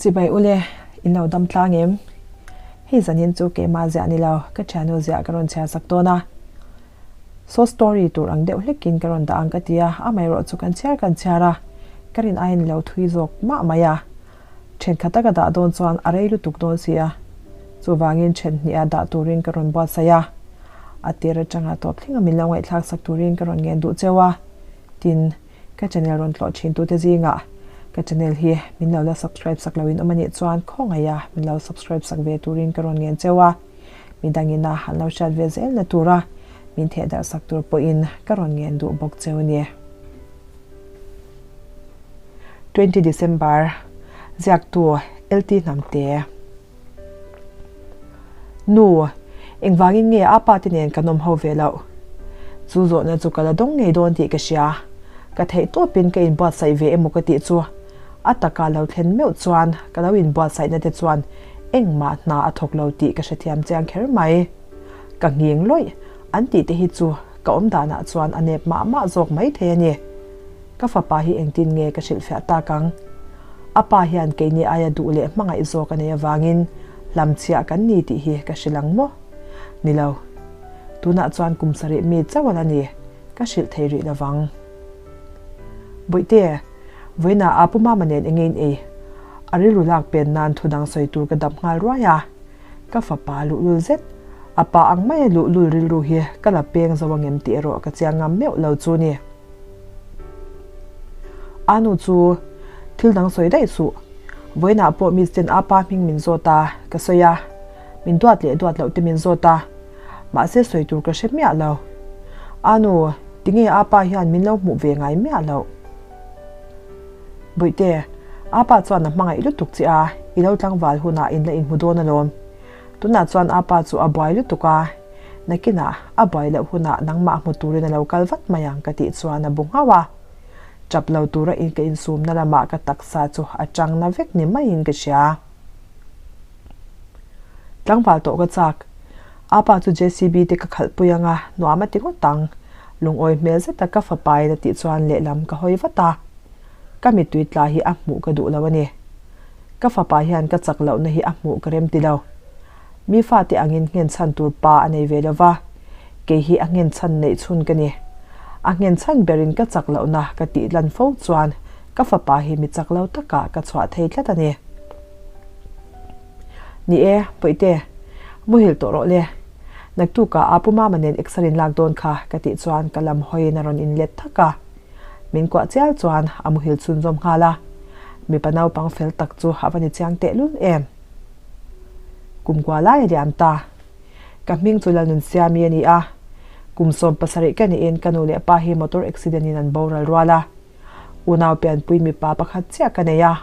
Chibai ule, in lo dam tlang em? Hei zanin chu keimah ziah ni lo, ka thiannu ziah ka rawn chhiar sak dawn a. Saw story tur ang deuh hlekin ka rawn dah ang ka ti a, amaherawh chu kan chhiar kan chhiar a, ka rin aiin lo thui zawk mah mai a. Thenkhat a ka dah dawn chuan a rei lutuk dawn si a, chuvangin then hniha dah turin ka rawn buatsaih a. A tir atanga tawp thleng a min lo ngaihthlak sak turin ka rawn ngen duh cheu a, tin, ka channel rawn tlawh thin tute zingah ka channel hi min lo la subscribe sak loin awm anih chuan khawngaih a min lo subscribe sak ve turin ka rawn ngen cheu a, midangin a an lo hriat ve zelna tura min thehdarh sak tur pawhin ka rawn ngen duh bawk cheu a ni. 20 December, Ziaktu LT Hnamte. Nu, engvangin nge a pa te nen kan awm ho ve loh? Chu zawhna chu ka la dawng ngei dawn tih ka hria. Ka theih tawpin ka inbuatsaih ve emaw ka tih chu a taka lo thlen meuh chuan ka lo inbuatsaihna te chuan engmah hna a thawk lo tih ka hrethiam chiang kher mai. Ka nghing lawih an tih te hi chu ka awm danah chuan a nep mah mah zawk mai thei a ni. Ka fapa hi engtin nge ka hrilhfiah tak ang? A pa hian keini aia duh leh hmangaih zawk a nei avangin hlamchhiah kan ni tih hi ka hrilh ang maw? Ni lo. Tunah chuan kum sarih mi chauh a la ni, ka hrilh thei rih lovang. Bawihte, vawiinah a pu mama nen enge in ei? A rilru lak pen nan thu dang sawi tur ka dap nghal ruai a. Ka fapa luhlul zet, a pa ang maia luhlul rilru hi ka la peng zo angem tih erawh ka chiang ngam meuh lo chu ni. A nu chu thil dang sawi daih suh. Vawiinah pawh Miss ten a pa hming min zawt a, ka sawi a. Min duat leh duat loh te min zawt a. Mahse sawi tur ka hre miah lo. A nu, tinge a pa hian min lo hmuh ve ngai miah loh? Bawihte, Apa chuan a hmangaih lutuk che a, i lo tlangval hunah in la inhmu dawn alawm. Tunah chuan Apa chu a buai lutuk a, nakinah a buai loh hunah nangmah hmu turin a lo kal vat mai ang ka tih chuan a bu nghauh a. Tap lo tura in ka insumna lamah ka taksa chu a tang na vek ni maiin ka hria. Tlangval tawh ka chak. Apa chu JCB te ka khalhpui anga nuam a ti ngawt ang. Lungawi hmel zeta ka fapain a tih chuan lehlam ka hawi vat a. Ka mittui tla hi a hmuh ka duh lo a ni. Ka fapa hian ka chak lohna hi a hmuh ka rem ti lo. Mi fate angin nghen chhan tur pa a nei ve lo va, kei hi a nghen chhan neih chhun ka ni. A nghen chhan berin ka chak lohna ka tih lan fo chuan ka fapa hi mi chak lo takah ka chhuah thei tlat a ni. Ni e, Bawihte, muhil tawh rawh le. Naktukah a pu mama nen exer in lak dawn kha ka tih chuan ka lam hawiin a rawn inlet thak a. Min kuah chial chuan a muhil chhunzawm nghal a. Mipa naupang fel tak chu a va ni chiang tehlul em. Kum kua lai a liam ta. Ka hming chu Lalnunsiami a ni a. Kum 17 ka niin ka nu leh pa hi motor accident in an boral rual a. Unau pianpui mipa pakhat chiah ka nei a,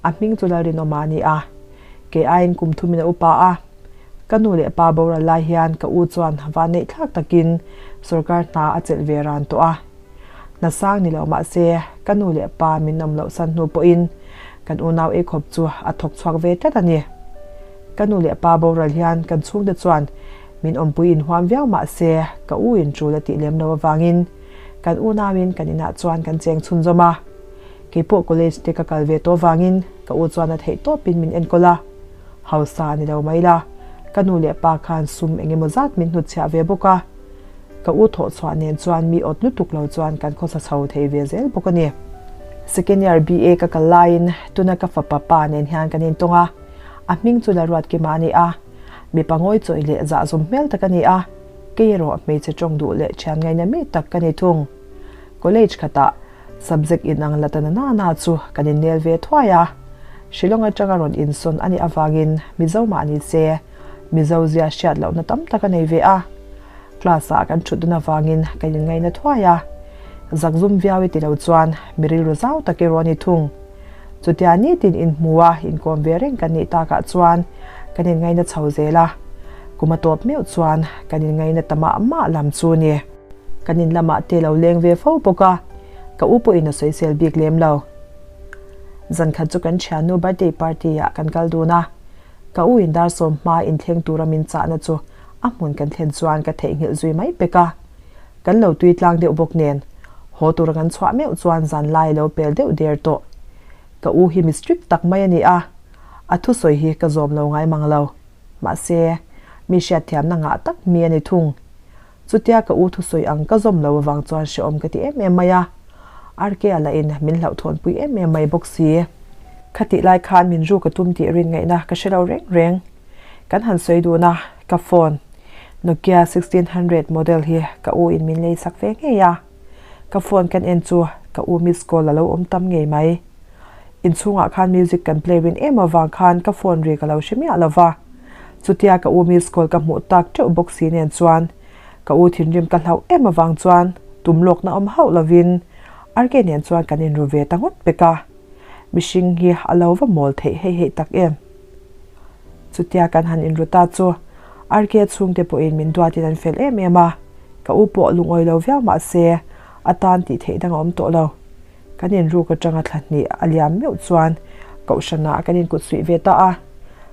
a hming chu Lalrinawma a ni a. Kei aiin kum thumin a upa a. Ka nu leh pa boral lai hian ka u chuan van neih thlak takin sorkar hna a chelh ve ran tawh a. Hna sang ni lo mah se ka nu leh pa min awm loh san hnu pawhin kan unau eikhawp chu a thawk chhuak ve tlat a ni. Ka nu leh pa boral hian kan chhungte chuan min awmpui inhuam viau mah se ka u in tul a tih lem lo avangin Kan unauin kan inah chuan kan cheng chhunzawm a, keipawh college te ka kal ve tawh vangin ka u chuan a theih tawpin min enkawl a, hausa a ni lo mai la, ka nu leh pa khan sum eng emaw zat min hnutchhiah ve bawk a, ka u thawhchhuah nen chuan mi awt lutuk lo chuan kan khawsa chho thei ve zel bawk a ni. Second year BA ka kal laiin tuna ka fapa pa nen hian kan intawng a, a hming chu Laruatkima a ni a, mipa ngawichawih leh zahzum hmel tak a ni a. Kei erawh hmeichhe tawng duh leh thian ngaina mi tak ka ni thung. College khatah subject inang la ta na na na chu kan innel ve thuai a. Shillong atanga rawn insawn a nih avangin Mizo mah ni se Mizo zia hriat lohna tam tak a nei ve a. Class ah kan thut dun avangin kan inngaina thuai a. Zakzum viau i ti lo chuan mi rilru zau tak erawh a ni thung. Chutia nitin inhmu a inkawm ve reng kan nih takah chuan kan inngaina chho zel a, kum a tawp meuh chuan kan inngaina ta mah mah lam chu ni. Kan in lamah te lo leng ve fo bawk a, ka u pawhin a sawisel bik lem lo. Zan khat chu kan thiannu birthday party ah kan kal dun a, ka u in dar sawm hma inthleng tura min chahna chu a hmun kan thlen chuan ka theihnghilh zui mai pek a. Kan lo tui tlang deuh bawk nen, haw tura kan chhuah meuh chuan zan lai a lo pel deuh der tawh. Ka u hi mi strict tak mai a ni a. A thusawi hi ka zawm lo ngai mang lo. Mahse, mi hriatthiamna ngah tak mi a ni thung. Chutia ka u thusawi ang ka zawm lo avang chuan hrehawm ka ti em em mai a. RK-a lahin min hlauhthawnpui em em mai bawk si. Khatih lai khan min ru ka tum tih rin ngaihna ka hre lo reng reng. Kan han sawi dun a, ka phone Nokia 1600 model hi ka u in min lei sak ve ngei a. Ka phone kan en chu ka u miss call a lo awm tam ngei mai. Inchhungah khan music kan play rin em avang khan ka phone ri ka lo hre miah lo va. Chutia ka u miss call ka hmuh tak teuh bawk si nen chuan ka u thinrim ka hlauh em avang chuan tum lawkna awm hauh lovin RK nen chuan kan inru ve ta ngawt pek a. Mihring hi a lo va mawl theih hei hei tak em. Chutia kan han inru ta chu RK chhungte pawhin min duatin an fel em em a, ka u pawh lungawi lo viau mah se a tan tih theih dang a awm tawh lo. Kan inruk atanga thla hnih a liam meuh chuan Kohhranah kan inkut suih ve ta a.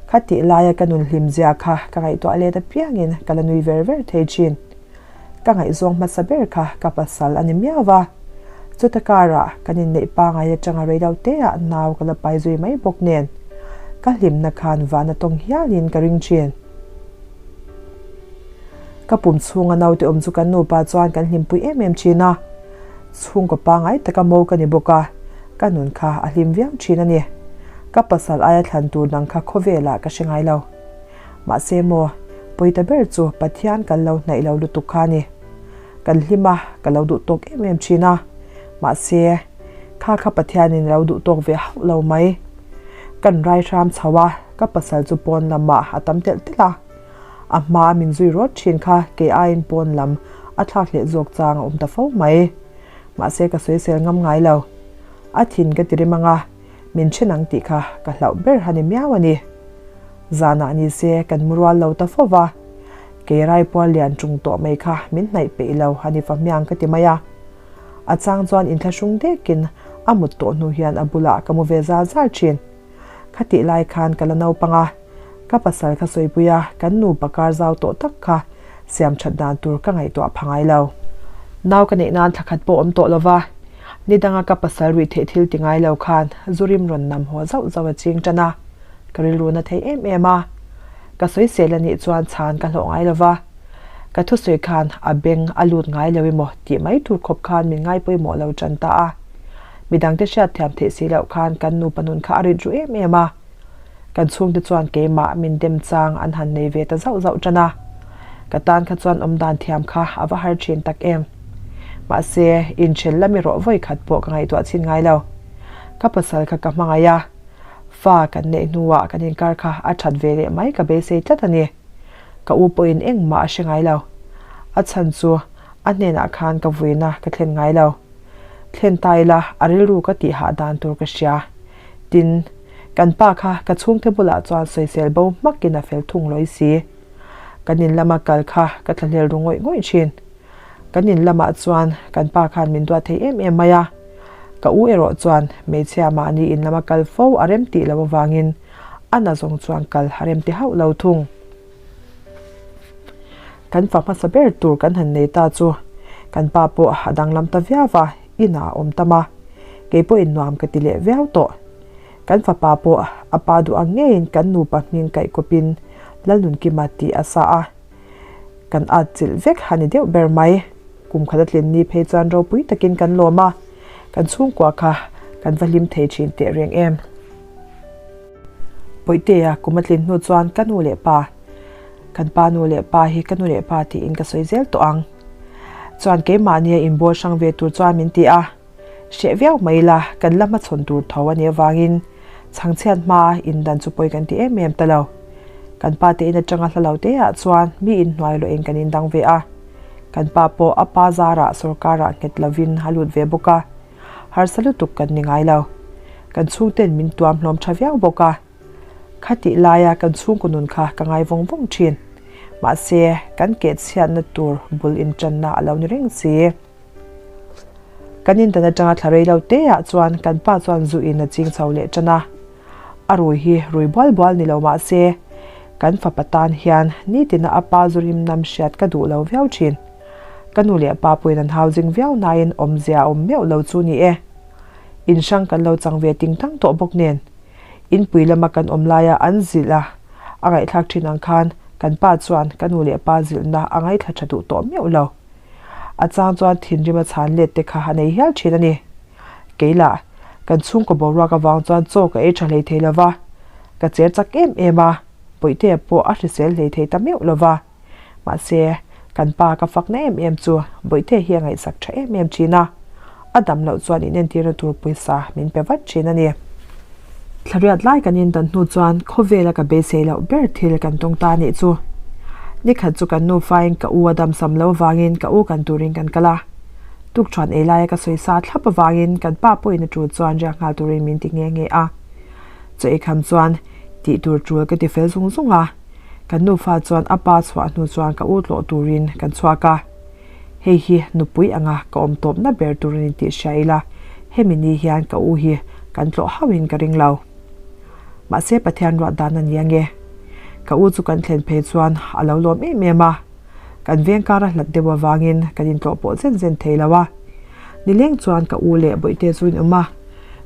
Khatih laia ka nun hlim zia kha ka ngaihtuah let apiangin ka la nui ver ver thei thin. Ka ngaihzawng hmasa ber kha ka pasal a ni miau va. Chuta karah kan inneih pangai atanga rei lo teah nau ka la pai zui mai bawk nen ka hlimna khan van a tawng hialin ka ring thin. Ka pum chhunga naute awm chu kan nupa chuan kan hlimpui em em thin a. Chhungkaw pangai taka mo ka ni bawk a, ka nun kha a hlim viau thin a ni. Ka pasal aia thlan tur dang kha khawvelah ka hre ngai lo. Mahse maw, pawita ber chu Pathian kan lo hnaih lo lutuk kha a ni. Kan hlim a, ka lo duh tawk em em thin a. Mahse, kha kha Pathianin a lo duh tawk ve hauh lo mai. Kan rai hram chho a, ka pasal chu pawn lamah a tam telh telh a. A hmaa min zui rawt thin kha kei aiin pawn lam a thlak hleh zawk chang a awm ta fo mai. Mahse ka sawisel ngam ngai lo. A thin ka ti rim ang a, min then ang tih kha ka hlauh ber ha ni miau a ni. Zanah ni se kan mu rual lo ta fo va, kei raipual lian tung tawh mai kha min hnaih peih lo a ni fa hmiang ka ti mai a. A chang chuan inthlahrung dekin a mut tawh hnu hian a bulah ka mu ve zal zal thin. Khatih lai khan ka la naupang a, ka pasal kha sawipui a, kan nupa kar zau tawh tak kha siam that dan tur ka ngaihtuah pha ngai lo. Nau ka neih nan thla khat pawh awm tawh lo va, ni danga ka pasal ruih theih thil ti ngai lo khan zu rim rawn nam haw zauh zauh a ching tan a, ka rilru na thei em em a. Ka sawisel a nih chuan chhan ka hlawh ngai lo va, ka thusawi khan a beng a lut ngai lo emaw tih mai tur khawp khan min ngai pawimawh lo tan ta a. Midangte hriatthiam theih si loh khan kan nupa nun kha a rit ru em em a. Kan chhungte chuan keimah min dem chang an han nei ve ta zauh zauh tan a. Ka tan kha chuan awmdan thiam kha a va har thin tak em. Mahse, inchhel lam erawh vawi khat pawh ka ngaihtuah chhin ngai lo. Ka pasal kha ka hmangaih a, fa kan neih hnuah kan inkar kha a that ve leh mai ka beisei tlat a ni. Ka u pawhin engmah a hre ngai lo. A chhan chu a hnenah khan ka vuina ka thlen ngai lo. Thlen ta ila a rilru ka tih hah dan tur ka hria. Tin, kan pa kha ka chhungte bulah chuan sawisel bo hmakin a fel thung lawi si. Kan in lama kal kha ka thlahlel ru ngawih ngawih thin. Kan in lamah chuan kan pa khan min duat thei em em mai a. Ka u erawh chuan hmeichhia mahni in lama kal fo a rem tih loh avangin a na zawng chuan kal a rem ti hauh lo thung. Kan fa hmasa ber tur kan han nei ta chu kan pa pawh a danglam ta viau va, inah a awm tam a, kei pawhin nuam ka ti leh viau tawh. Kan fapa pawh a pa duh ang ngeiin kan nupa hming kaih kawpin Lalnunkima tih a sa a, kan at chilh vek a ni deuh ber mai. Kum khat a tlin ni phei chuan ropui takin kan lawm a, kan chhungkua kha kan va hlim thei thin teh reng em. Pawihtea kum a tlin hnu chuan ka nu leh pa, kan pa nu leh pa hi ka nu leh pa tiin ka sawi zel tawh ang. Chuan keimahnia inbawl hrang ve tur chuan min ti a, hreh viau mai ila kan la hmachhawn tur tho a nih avangin chhangchhiat hmaa indan chu pawi kan ti em em ta lo. Kan pa te in atanga hla lo te ah chuan mi inhnuai lawhin kan indang ve a, kan pa pawh a pa zarah sorkarah nghet lovin a lut ve bawk a. Harsa lutuk kan ni ngai lo. Kan chhungten min tuam hlawm tha viau bawk a. Khatih laia kan chhungkaw nun kha ka ngai vawng vawng thin. Mahse, kan keh chhiatna tur bul intanna a lo ni reng si. Kan indan atanga thla rei lo te ah chuan kan pa chuan zu in a ching chho leh tan a. A rui hi rui bual bual ni lo mahse, kan fapa tan hian nitina a pa zu rim nam hriat ka duh lo viau thin. Ka nu leh pa pawhin an hau zing viau nain awmzia a awm meuh lo chu ni e. In hrang kan lo chang ve ting tang tawh bawk nen. Inpui lama kan awm laia an zilh a, a ngaihthlak thin ang khan kan pa chuan ka nu leh pa zilhna a ngaithla tha duh tawh meuh lo. A chang chuan thinrim a chhan let te kha a nei hial thin a ni. Kei lah, kan chhungkaw boruak avang chuan chaw ka ei tha hlei thei lo va, ka cher chak em em a, Bawihtea pawh a hrisel hlei thei ta meuh lo va. Mahse, kan pa ka fakna em em chu Bawihtea hi a ngaihsak tha em em thin a, a dam loh chuan inentirna tur pawisa min pe vat thin a ni. Thlariat lai kan indan hnu chuan khawvela ka beisei loh ber thil kan tawng ta anih chu. Nikhat chu kan nufain ka u a damsam lo vangin ka u kan turin kan kal a. Tukṭhuan ei laia ka sawi sa thlap avangin kan pa pawhin a ṭul chuan riak nghal turin min ti nghe nghe a. Chaw ei kham chuan tih tur ṭul ka ti fel zung zung a. Kan nufa chuan a pa chhuah hnu chuan ka u tlawh turin kan chhuak a. Hei hi nupui anga ka awm tawpna ber tur a ni tih hria ila, hemi ni hian ka u hi kan tlawh hauhin ka ring lo. Mahse Pathian ruah dan a ni ange. Ka u chu kan thlen phei chuan a lo lawm em em a, kan veng kar a hlat deuh avangin kan intlawh pawh zen zen thei lo a. Nileng chuan ka u leh Bawihte chu in awm a,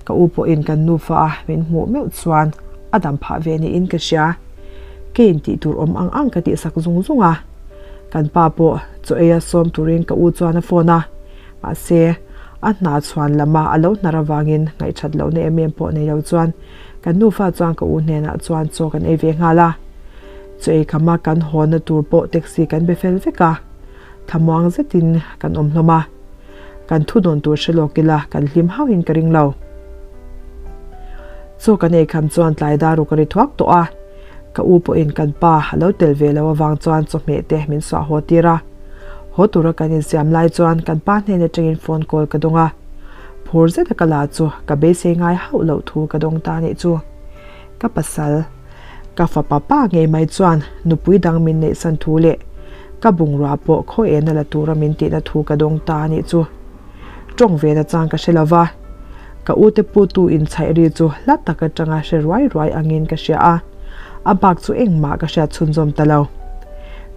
ka u pawhin kan nufa a min hmuh meuh chuan a dam phah ve niin ka hria. Keiin tih tur awm ang ang ka tihsak zung zung a. Kan pa pawh chaw eia sawm turin ka u chuan a phone a, mahse a hna chhuan lama a lo hnar avangin ngaihthat lohna em em pawh nei lo chuan kan nufa chuan ka u hnenah chuan chaw kan ei ve nghal a. Chaw ei khama kan hawnna tur pawh taxi kan be fel vek a, thlamuang zetin kan awm hlawm a. Kan thu dawn tur hre lawk ila kan hlim hauhin ka ring lo. Chaw kan ei kham chuan tlai dar ruk a ri thuak tawh a. Ka u pawhin kan pa a lo tel ve lo avang chuan chawhmeh te min suah haw tir a. Haw tura kan insiam lai chuan kan pa hnen atangin phone call ka dawng a. Phur zeta ka la chu ka beisei ngai hauh loh thu ka dawng ta anih chu. Ka pasal, ka fapa pa ngei mai chuan nupui dang min neihsan thu leh ka bungrua pawh khaw ena la tura min tihna thu ka dawng ta anih chu. Tawng ve na chang ka hre lo va, ka u te pu tu inchhaih ri chu hla tak atanga hre ruai ruai angin ka hria a, a bak chu engmah ka hriat chhunzawm ta lo.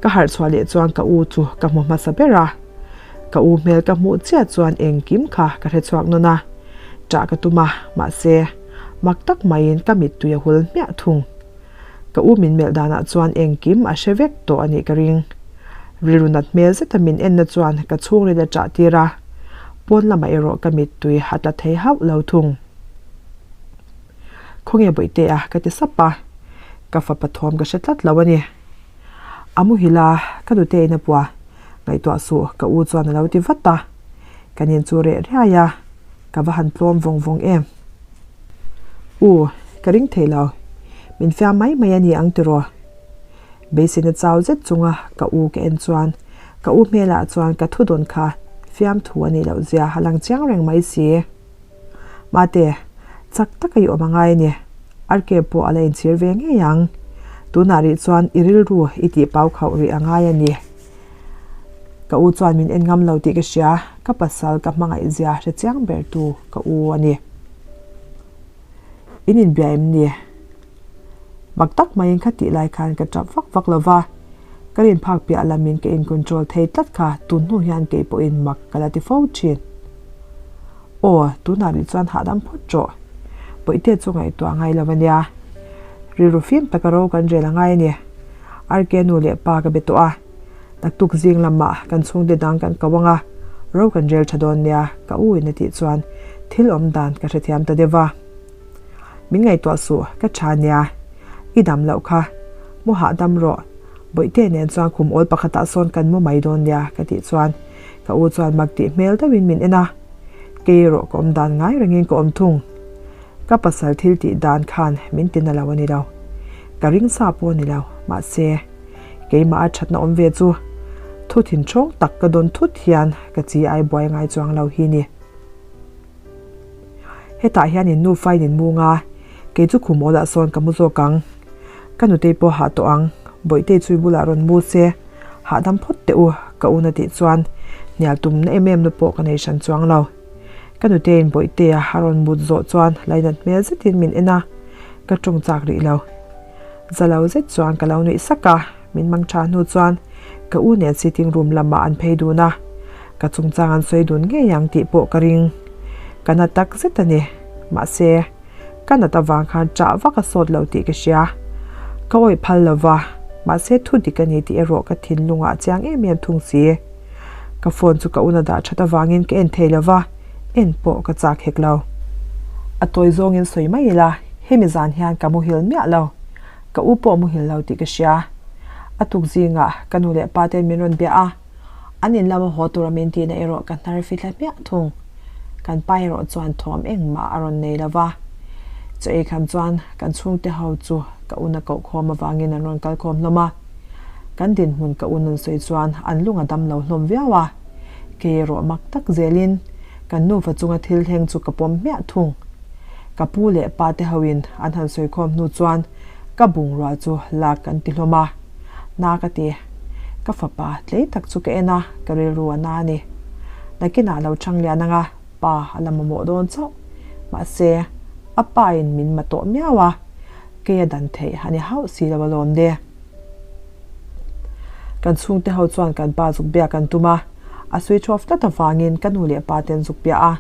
Ka harh chhuah leh chuan ka u chu ka hmu hmasa ber a, ka u hmel ka hmuh chiah chuan engkim kha ka hre chhuak nawn a, ṭah ka tum a, mahse, mak tak maiin ka mittui a hul hmiah thung. Ka u min melh danah chuan engkim a hre vek tawh a nih ka ring. Rilru nat hmel zeta min enna chuan ka chhungril a ṭah tir a, pawn lamah erawh ka mittui a tla thei hauh lo thung. Khawnge Bawihtea ka ti sap a, ka fapa thawm ka hre tlat lo a ni. A muhil a, ka nute in a pua, ngaihtuah suh ka u chuan a lo ti vat a, kan in chu reh riai a, ka va han tlawm vawng vawng em. U, ka ring thei lo. Min fiam mai mai a ni ang tiraw? Beiseina chau zet chunga ka u ka en chuan ka u hmelah chuan ka thu dawn kha fiamthu a nih loh zia a lang chiang reng mai si. Mate, chak taka i awm a ngai a ni. Arke pawh a la inchhir ve ngei ang. Tunah rih chuan i rilru i tih pau khauh rih a ngai a ni. Ka u chuan min en ngam lo tih ka hria, ka pasal ka hmangaih zia hre chiang ber tu ka u a ni. In inbia em ni? Mak tak maiin kha tih lai khan ka tap vak vak lo va, ka rin phak piah lamin ka in control thei tlat kha tun hnu hian kei pawhin mak ka la ti fo thin. Aw, tunah rih chuan hahdam phawt rawh. Bawihte chu ngaihtuah ngai lo a nia. Rilru fim taka ro kan rel a ngai a ni. RK nu leh pa ka be tawh a, naktuk zing lamah kan chhungte dang kan ko ang a, ro kan rel tha dawn nia ka u in a tih chuan thil awm dan ka hrethiam ta deuh a. Min ngaihtuah suh, ka tha nia. I dam loh kha, mu hahdam rawh. Bawihte nen chuan khum awl pakhatah sawn kan mu mai dawn nia ka tih chuan ka u chuan mak tih hmel deuhin min en a, kei erawh ka awm dan ngai rengin ka awm thung. Ka pasal thil tih dan khan min ti na lo a ni lo. Ka ring sa pawh a ni lo, mahse, keimah a thatna awm ve chu thu thinthawng tak ka dawn thut hian ka chi ai buai ngai chuang lo hi ni. Hetah hian in nufa in inmung a, kei chu khum awlah sawn ka mu zawk ang. Ka nutei pawh hah tawh ang, Bawihtei chu i bulah rawn mu se, hahdam phawt teh u, ka un a tih chuan hnial tumna em em na pawh ka nei hran chuang lo. Ka nuteiin Bawihtea a rawn mut zawh chuan lainat hmel zetin min en a, ka tawng chak rih lo. Za lo zet chuan ka lo nuih sak a, min mang tha hnu chuan ka u nen sitting room lamah an phei dun a, ka chungchang an sawi dun ngei ang tih pawh ka ring. Ka na tak zet a ni. Mahse, Ka nat avang khan ṭah vak a sawt lo tih ka hria. Ka awih phal lo va, mahse thu dik a ni tih erawh ka thinlungah a chiang em em thung si. Ka phone chu ka una dah ṭhat avangin ka en thei lo va, en pawh ka chak hek lo. A tawi zawngin sawi mai ila, hemi zan hian ka muhil miah lo. Ka u pawh muhil lo tih ka hria. A tuk zingah ka nu leh pa ten min rawn bia a, an in lama haw tura min tihna erawh ka hnar fithla hmiah thung. Kan pa erawh chuan thawm engmah a rawn nei lo va. Chaw ei kham chuan kan chhungte ho chu ka una koh khawm avangin an rawn kal khawm hlawm a. Kan dinhmun ka un an sawi chuan an lung a dam lo hlawm viau a. Kei erawh mak tak zelin kan nufa chunga thil thleng chu ka pawm hmiah thung. Ka pu leh pa te hoin an han sawi khawm hnu chuan ka bungrua chu lak kan ti hlawm a. Na ka ti. Ka fapa tlei tak chu ka en a, ka rilru a na a ni. Nakinah lo chang lian anga pa a la mamawh dawn chauh. Mahse, a pa in min ma tawh miau a, kei a dan theih a ni hauh si lo alawm le. Kan chhungte ho chuan kan pa zuk biak an tum a, a switch off tlat avangin ka nu leh pa ten zuk biah a.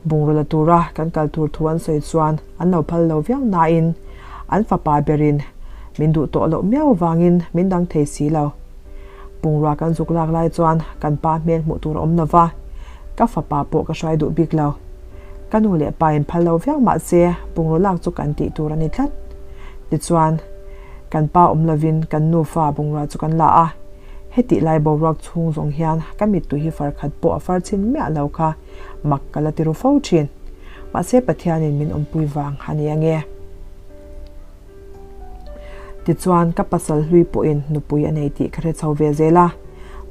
Bungraw la tura kan kal tur thu an sawi chuan an lo phal lo viau nain an fapa berin min duh tawh loh miau avangin min dang thei si lo. Bungrua kan zuk lak lai chuan kan pa hmel hmuh tur a awm lo va, ka fapa pawh ka hruai duh bik lo. Ka nu leh pa in phal lo viau mah se bungraw lak chu kan tih tur a ni tlat. Tichuan, kan pa awm lovin kan nufa bungrua chu kan la a, hetih lai boruak chhung zawng hian ka mittui hi far khat pawh a far chhin miah lo kha mak ka la ti ru fo thin. Mahse Pathianin min awmpui vang a ni ange. Tichuan ka pasal hlui pawhin nupui a nei tih ka hre chho ve zel a,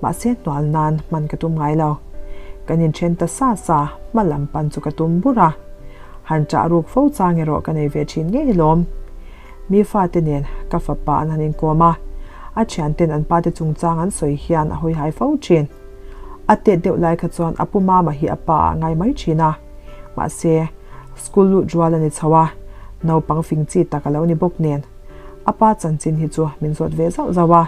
mahse hnual nan hman ka tum ngai lo. Kan inthen ta sa sa, hma lam pan chu ka tum bur a. Han chah ruk fo chang erawh ka nei ve thin ngei lawm. Mi fate nen ka fapa an han inkawm a, a thianten an pate chungchang an sawi hian a hawihai fo thin. A tet deuh lai kha chuan a pu mama hi a pa ah a ngai mai thin a, mahse school lut rual a ni chho a, naupang fing chi tak a lo ni bawk nen. A pa chanchin hi chu min zawt ve zauh zauh a,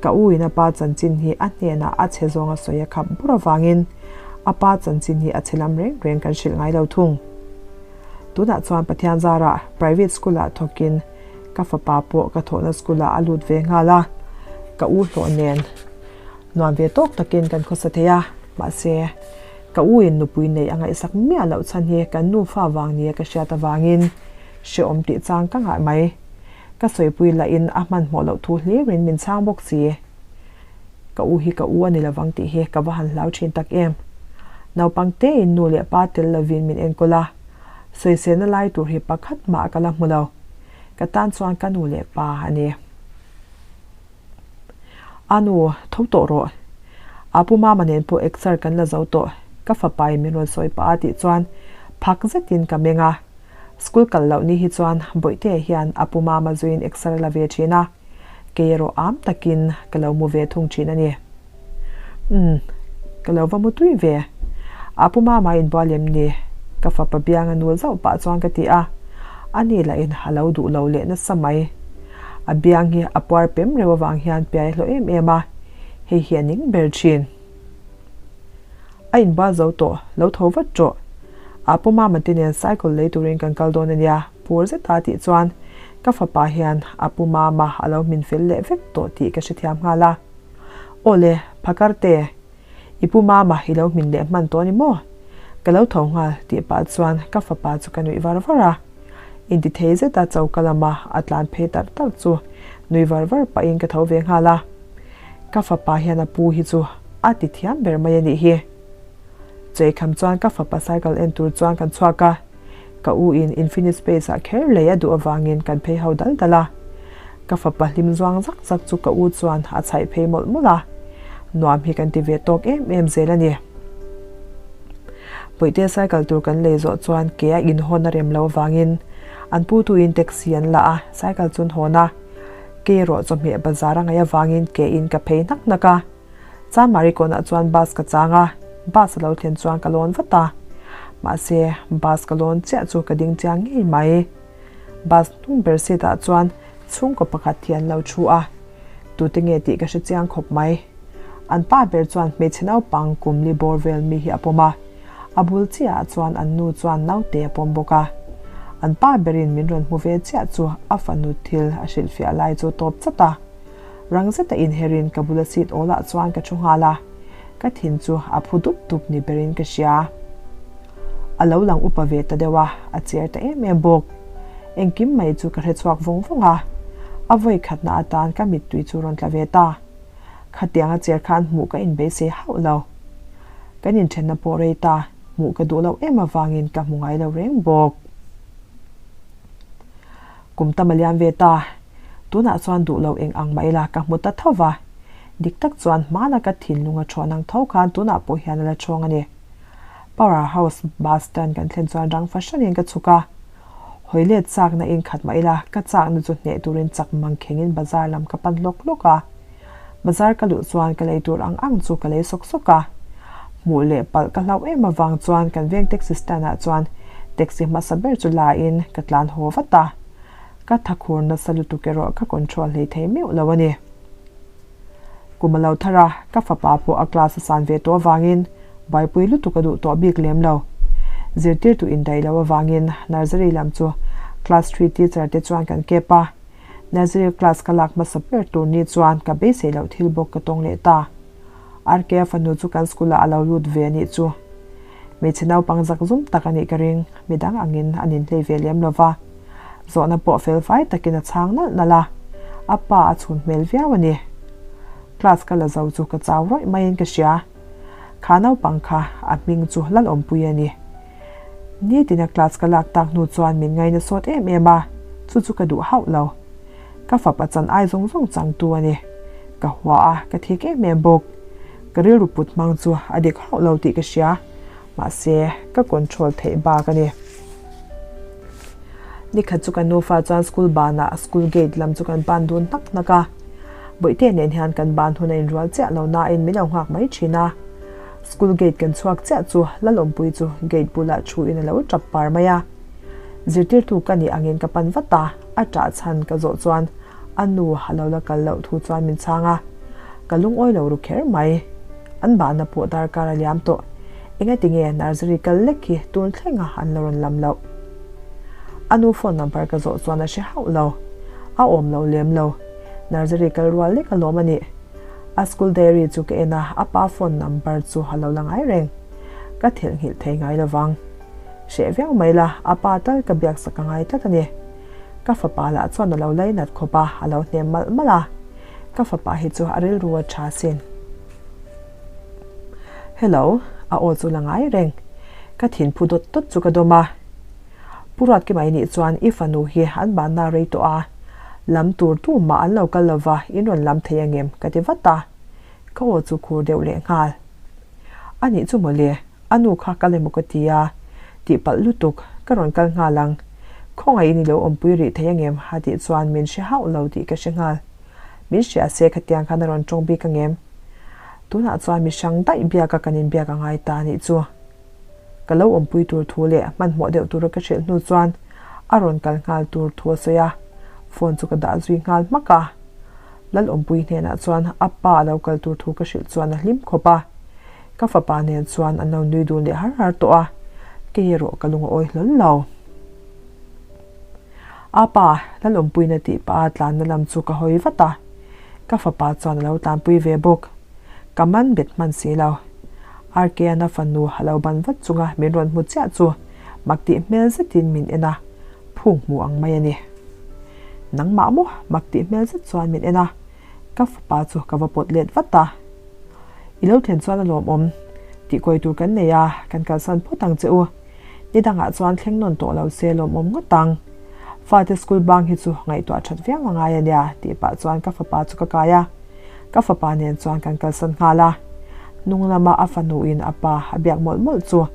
ka u in a pa chanchin hi a hnenah a chhe zawng a sawi a khap bur avangin a pa chanchin hi a chhe lam reng reng kan hrilh ngai lo thung. Tunah chuan Pathian zarah private school ah thawkin ka fapa pawh ka thawhna school ah a lut ve nghal a, ka u hlawh nen Nuam ve tawk takin kan khawsa thei a, mahse, ka u in nupui neih a ngaihsak miah loh chhan hi kan nufa vang nia ka hriat avangin hrehawm tih chang ka ngah mai. Ka sawipui lahin a hmanhmawh loh thu hlirin min chhang bawk si. Ka u hi ka u a ni lovang tih hi ka va han hlau thin tak em. Naupang tein nu leh pa tel lovin min enkawl a, sawiselna lai tur hi pakhat mah ka la hmu lo. Ka tan chuan ka nu leh pa a ni. A nu, tho tawh rawh. A pu mama nen pawh exer kan la zo tawh, ka fapa in min rawn sawi pah a tih chuan phak zetin ka meng a. School kal loh ni hi chuan Bawihtea hian a pu mama zuiin exer a la ve thin a, kei erawh am takin ka lo mu ve thung thin a ni. Umm, ka lo va mu tui ve. A pu mama inbual em ni? Ka fapa biang a nul zauh pah chuan ka ti a, ani lahin a lo duh lo leh nasa mai. A biang hi a puar pem reuh avang hian piai hlawh em em a, hei hi a ning ber thin. A inbual zo tawh, lo tho vat rawh. A pu mama te nen cycle lei turin kan kal dawn a nia, phur zeta tih chuan ka fapa hian a pu mama a lo hmin fel leh vek tawh tih ka hrethiam nghal a. Aw le, phakar te, i pu mama i lo hmin leh hman tawh a ni maw? Ka lo tho nghal tih pah chuan ka fapa chu ka nuih var var a. Intithei zeta choka lama a tlan phei tarh tarh chu nui var var pahin ka tho ve nghal a. Ka fapa hian a pu hi chu a ti thiam ber mai a nih hi. Cheikham chuan ka fapa cycle en tur chuan kan chhuak a. Ka u in Infinite Space ah kher lei a duh avangin kan phei ho dal dal a. Ka fapa hlim zuang zak zak chu ka u chuan a chhaih phei mawlh mawlh a. Nuam hi kan ti ve tawk em em zel a ni. Bawihte cycle tur kan lei zawh chuan ke a inhawn a rem lo avangin an pu tuin taxi an la a, cycle chu an hawn a. Ke erawh chawhmeh bazar a ngaih avangin ke in ka phei hnak hnak a. Chamari kawnah chuan bus ka chang a, bus a lo thlen chuan ka lawn vat a. Mahse, bus ka lawn chiah chu ka ding chiang ngei mai. Bus hnung ber seat ah chuan chhungkaw pakhat hi an lo thu a, tute nge tih ka hre chiang khawp mai. An pa ber chuan hmeichhe naupang kum li bawr vel mi hi a pawm a, a bul chiah ah chuan an nu chuan naute a pawm bawk a. An pa berin min rawn hmu ve chiah chu a fanu thil a hrilhfiah lai chu tawp chat a. Rang zeta inherin ka bula seat awlah chuan ka thu nghal a, ka thin chu a phu dup dup ni berin ka hria. A lo lang upa ve ta deuh a, a cher ta em em bawk. Engkim mai chu ka hre chhuak vawng vawng a, a vawi khatna atan ka mittui chu rawn tla ve ta. Khatiang a cher khan hmuh ka inbeisei hauh lo. Kan inthenna pawh rei ta, hmuh ka duh loh em avangin ka hmu ngai lo reng bawk. Kum tam a liam ve ta, tunah chuan duh lo eng ang mah ila ka hmu ta tho va, dik tak chuan hmana ka thinlung a ṭhawn ang tho khan tunah pawh hian a la ṭhawng a ni. Power House bus stand kan thlen chuan rang fahranin ka chhuk a, hawi let chakna in khat mah ila ka chakna chu hneh turin chak mang khengin bazar lam ka pan hlawk hlawk a. Bazar ka luh chuan ka lei tur ang ang chu ka lei sawk sawk a. Hmuh leh palh ka hlauh em avang chuan kan veng taxi stand ah chuan taxi hmasa ber chu la in ka tlan haw vat a. Ka thakhur nasa lutuk erawh ka control hlei thei meuh lo a ni. Kum a lo thar a, ka fapa pawh a class a san ve tawh avangin buaipui lutuk a duh tawh bik lem lo. Zirtirtu indaih loh avangin nursery lam chu class three teacher te chuan kan kep a. Nursery class ka lak hmasa ber tur ni chuan ka beisei loh thil bawk ka tawng leh ta. RK-a fanu chu kan school ah a lo lut ve a nih chu. Hmeichhe naupang zak zum tak a nih ka ring, midang angin an inhlei ve lem lo va. Zawhna pawh fel fai takin a chhang nalh nalh a, a pa a chhun hmel viau a ni. Class ka la zo chu ka chau rawih maiin ka hria. Kha naupang kha a hming chu Lalawmpui a ni. Nitin a class ka lak tak hnu chuan min ngaina sawt em em a, chu chu ka duh hauh lo. Ka fapa chan ai zawng zawng changtu a ni. Ka hua a, ka thik em em bawk. Ka rilru put hmang chu a dik hauh lo tih ka hria, mahse ka control theih bak a ni. Nikhat chu kan nufa chuan school banah school gate lam chu kan pan dun hnak hnak a. Bawihte nen hian kan ban hun a inrual chiah lo nain min lo nghak mai thin a. School gate kan chhuak chiah chu Lalawmpui chu gate bulah thu in a lo tap par mai a. Zirtirtu ka nih angin ka pan vat a, a tah chhan ka zawh chuan a nu a lo la kal loh thu chuan min chhang a. Ka lungawi lo ru kher mai. An bahna pawh darkar a liam tawh. Engati nge nursery kal lek hi tun thlenga an lo rawn lam loh? A nu phone number ka zawh chuan a hre hauh lo. A awm lo lem lo. Nursery kal rual lek alawm a nih. A school diary chu ka en a, a pa phone number chu a lo la ngai reng. Ka thilhnghilh thei ngai lovang. Hreh viau mai la, a pa tal ka biak sak a ngai tlat a ni. Ka fapa lah chuan a lo lainat khawp a, a lo hnem malh malh a. Ka fapa hi chu a rilru a tha sin. Hello, a aw chu la ngai reng. Ka thin phu dawt dawt chu ka dawm a. Pu Ruatki mai nih chuan i fanu hi an banna rei tawh a, lam tur tu mah an lo kal lova in rawn lam thei angem ka ti vat a, ka aw chu khur deuh leh nghal. A nih chu mawle, a nu kha kal emaw ka ti a, tih palh lutuk, ka rawn kal nghal ang. Khawngaihin i lo awmpui rih thei angem a tih chuan min hre hauh lo tih ka hre nghal. Min hria se khatiang khan a rawn tawng bik angem? Tunah chuan mi hrang daih biaka kan inbiak a ngai ta a nih chu. Ka lo awmpui tur thu leh hmanhmawh deuh tura ka hrilh hnu chuan a rawn kal nghal tur thu a sawi a, phone chu ka dah zui nghal hmak a. Lalawmpui hnenah chuan a pa a lo kal tur thu ka hrilh chuan a hlim khawp a. Ka fapa nen chuan an lo nui dun leh har har tawh a, kei erawh ka lung a awi hlawl lo. A pa, Lalawmpuina tih pah a tlanna lam chu ka hawi vat a, ka fapa chuan a lo tlanpui ve bawk. Ka man bet hman si lo. RK-a'n a fanu a lo ban vat chunga min rawn hmu chiah chu mak tih hmel zetin min en a, phung hmu ang mai a ni. Nangmah maw? Mak tih hmel zet chuan min en a, ka fapa chu ka va pawt let vat a. I lo thlen chuan a lawmawm. Tihkawi tur kan nei a, kan kalsan phawt ang che u. Ni dangah chuan thleng nawn tawh lo se lawmawm ngawt ang. Fate school bang hi chu ngaihtuah that viau a ngai a nia tih pah chuan ka fapa chu ka kai a. Ka fapa nen chuan kan kalsan nghal a. Hnung lama a fanu in a pa a biak mawlh mawlh chu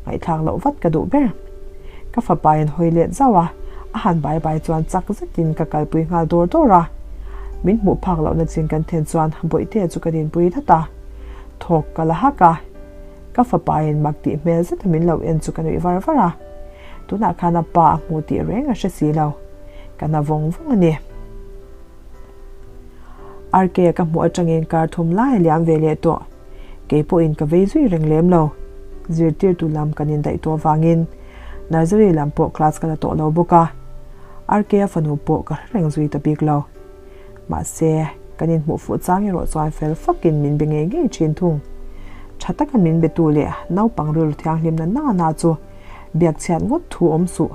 ngaihthlak loh vat ka duh ber. Ka fapa in hawi let zauh a, a han bai bai chuan chak zetin ka kalpui nghal dawr dawr a. Min hmuh phak lohna chin kan then chuan Bawihtea chu ka dinpui dat a. Thawk ka la hak a. Ka fapa in mak tih hmel zeta min lo en chu ka nuih var var a. Tunah khan a pa a hmu tih reng a hre si lo. Ka na vawng vawng a ni. RK ka hmuh atangin kar thum lai a liam ve leh tawh. Kei pawhin ka vei zui reng lem lo. Zirtirtu lam kan indaih tawh avangin. Nursery lam pawh class ka la tawh lo bawk a, RK-a fanu pawh ka hre reng zui ta bik lo. Mahse, kan inhmuh fuh chang erawh chuan fel fakin min be ngei ngei thin thung. Tha taka min betu leh naupang rilru thianghlimna na na chu biak chhiat ngawt thu awm suh.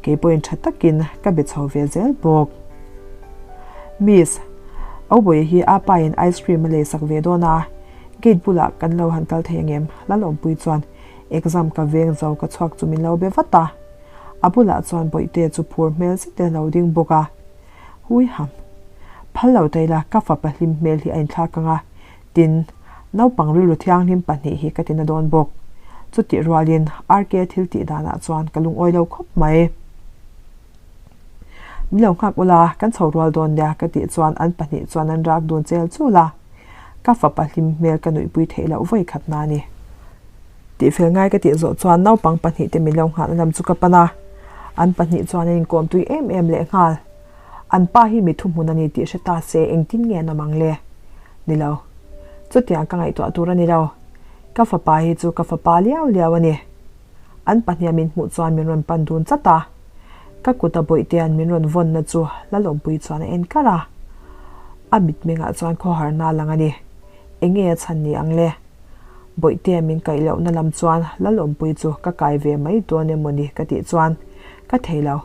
Kei pawhin tha takin ka be chho ve zel bawk. Miss, Aubawiah hi a pa in ice cream a leisak ve dawn a, gate bulah kan lo han kal thei angem? Lalawmpui chuan exam ka veng zo ka chhuak chu min lo be vat a. A bulah chuan Bawihte chu phur hmel zet in a lo ding bawk a. Hui ham. Phal lo ta ila ka fapa hlim hmel hi a inthlak ang a, tin, naupang rilru thianghlim pahnih hi ka tina dawn bawk. Chutih rualin RK thil tih danah chuan ka lungawi lo khawp mai. Min lo nghak ula, kan chho rual dawn nia ka tih chuan an pahnih chuan an rak dun chel chul a. Ka fapa hlim hmel ka nuihpui theih loh vawi khat na a ni. Tihfel ngai ka tih zawh chuan naupang pahnih te min lo nghahna lam chu ka pan a, an pahnih chuan an inkawm tui em em leh nghal. An pa hi mi thuhmun a ni tih hre ta se engtin nge an awm ang le? Ni lo. Chutiang ka ngaihtuah tur a ni lo. Ka fapa hi chu ka fapa liau liau a ni. An pahniha min hmuh chuan min rawn pan dun chat a. Ka kut a bawihte-a'n min rawn vawnna chu Lalawmpui chuan a en kar a. A mitmengah chuan khawharna a lang a ni. Enge a chhan ni ang le? Bawihte min kaih lohna lam chuan Lalawmpui chu ka kai ve mai dawn emaw ni ka tih chuan ka thei lo.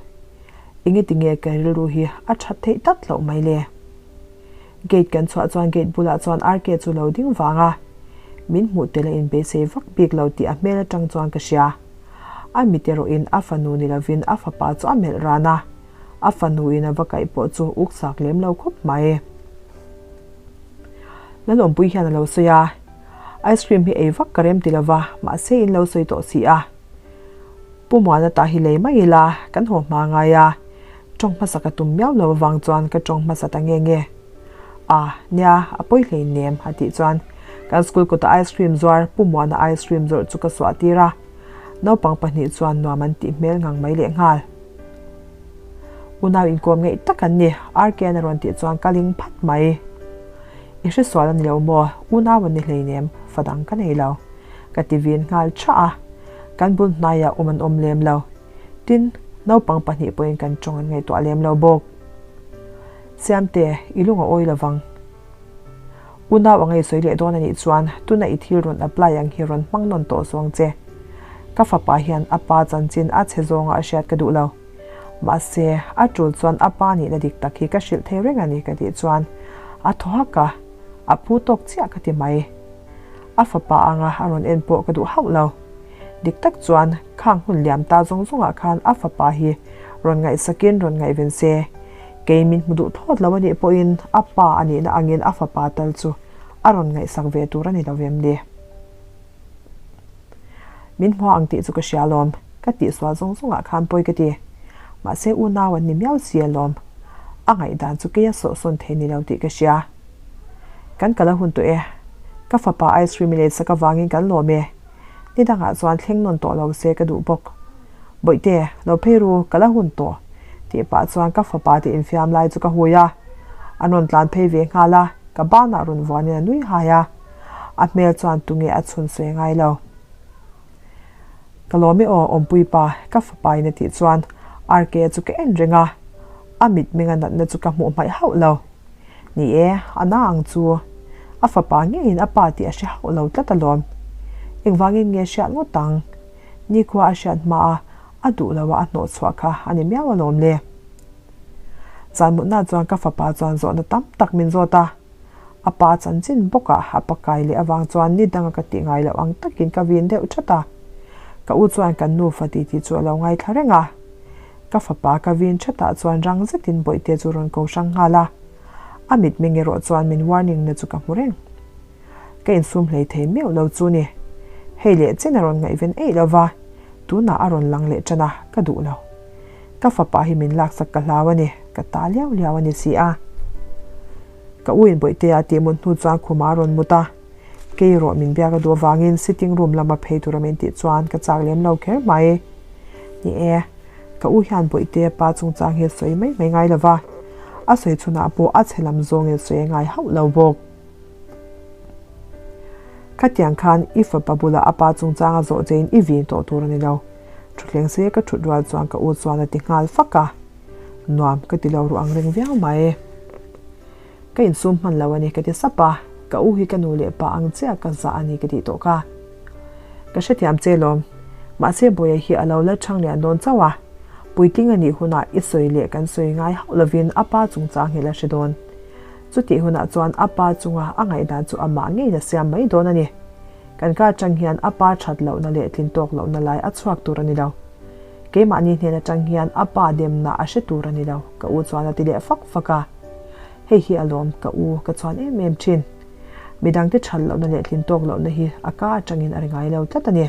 Enge tinge ka rilru hi a that theih tlat loh mai le? Gate kan chhuah chuan gate bulah chuan RK chu lo ding vang a, min hmuh tel a inbeisei vak bik lo tih a hmel atang chuan ka hria. A mit erawhin a fanu ni lovin a fapa chu a melh ran a, a fanu in a va kaih pawh chu uk sak lem lo khawp mai. Lalawmpui hian a lo sawi a, Ice cream hi ei vak ka rem ti lova, mahse in lo sawi tawh si a. Pu Muana ta hi lei mai ila, kan haw hma ngai a, tawng hmasa ka tum miau lo avang chuan ka tawng hmasa ta nge nge. A, nia, a pawi hlei nem, a tih chuan kan school kawta ice cream zuar Pu Muana ice cream zawrh chu ka suah tir a, naupang pahnih chuan nuam an tih hmel ngang mai lehnghal. Unau inkawm ngeih tak an ni, RK-an a rawn tih chuan ka ling phat mai. I hresual a ni lo maw? Unau an ni hleinem, fa dang ka nei lo. Ka ti vin nghal thah a, kan bul hnaiah awm an awm lem lo. Tin, naupang pahnih pawhin kan tawng an ngaihtuah lem lo bawk. Siamte, i lung a awi lovang. Unau a ngaihsawi leh dawn a nih chuan tuna i thil rawn apply ang hi rawn hmang nawn tawh zawng che. Ka fapa hian a pa chanchin a chhe zawnga a hriat ka duh lo. Mahse, a tul chuan a pa nihna dik tak hi ka hrilh thei reng a ni ka tih chuan a thaw hak a, a phu tawk chiah ka ti mai. A fapa anga a rawn en pawh ka duh hauh lo. Dik tak chuan khang hun liam ta zawng zawngah khan a fapa hi rawn ngaihsakin rawn ngaihven se, kei min hmu duh thlawt lo a nih pawhin a pa a nihna angin a fapa tal chu a rawn ngaihsak ve tur a ni lo vem ni. Min hmua ang tih chu ka hria alawm, ka tihsual zawng zawngah khan pawi ka ti. Mahse unau an ni miau si alawm. A ngaihdan chu keia sawhsawn thei ni lo tih ka hria. Kan kal a hun tawh e. Ka fapa ice cream i leisak avangin kan lawm e. Ni dangah chuan thleng nawn tawh lo se ka duh bawk. Bawihte, lo phei ru, ka la hun tawh, tih pah chuan ka fapa te infiam lai chu ka hui a. An rawn tlan phei ve nghal a, ka banah rawn vuanin a nui hai a. A hmel chuan tunge a chhun sawi ngai lo. Ka lawm e aw, awmpui pa, ka fapa in a tih chuan RK chu ka en reng a. A mitmeng a natna chu ka hmuh hmaih hauh lo. Ni e, a na ang chu. A fapa ngeiin a pa tih a hre hauh lo tlat alawm. Engvangin nge hriat ngawt ang? Nikhua a hriat hma a, a duh lo a a hnawh chhuah kha a ni miau alawm le. Zanmutna chuan ka fapa chuan zawhna tam tak min zawt a. A pa chanchin bawkah a pakai leh avang chuan ni danga ka tih ngai loh ang takin ka vin deuh that a. Ka u chuan kan nufa titi chu a lo ngaithla reng a. Ka fapa ka vin thatah chuan rang zetin bawihte chu rawn ko hrang nghal a. A mitmeng erawh chuan min warning na chu ka hmu reng. Ka insum hlei thei meuh lo chu ni. Hei leh chen a rawn ngaihven eih lo va, tunah a rawn lang leh tan a, ka duh lo. Ka fapa hi min laksak ka hlau a ni, ka ta liau liau a ni si a. Ka u in bawihtea tih mut hnu chuan khumah a rawn mut a. Kei erawh min biak a duh avangin sitting room lama phei tura min tih chuan ka chak lem lo kher mai. Ni e, ka u hian bawihtea pa chungchang hi a sawi mai mai ngai lo va, a sawi chhunah pawh a chhe lam zawngin sawi a ngai hauh lo bawk. Khatiang khan i fapa bulah a pa chungchanga zawh chein i vin tawh tur a ni lo. Thutthleng sei ka thut rual chuan ka u chuan a ti nghal fak a, nuam ka ti lo ruh ang reng viau mai. Ka insum hman lo a ni ka ti sap a, ka u hi ka nu leh pa ang chiah ka zah a ni ka tih tawh kha. Ka hrethiam che lawm, mahse Bawia hi a lo la chhang lian dawn chauh a, puitling a nih hunah i sawi leh kan sawi ngai hauh lovin a pa chungchang hi la hre dawn. Chutih hunah chuan a pa chunga a ngaihdan chu amah ngeiin a siam mai dawn a ni. Kan ka atang hian a pa that lohna leh tlin tawk lohna lai a chhuak tur a ni lo. Keimahni hnen atang hian a pa demna a hre tur a ni lo, ka u chuan a ti leh fak fak a. Hei hi alawm ka u ka chuan em em thin. Midangte that lohna leh tlin tawk lohna hi a ka atangin a ri ngai lo tlat a ni.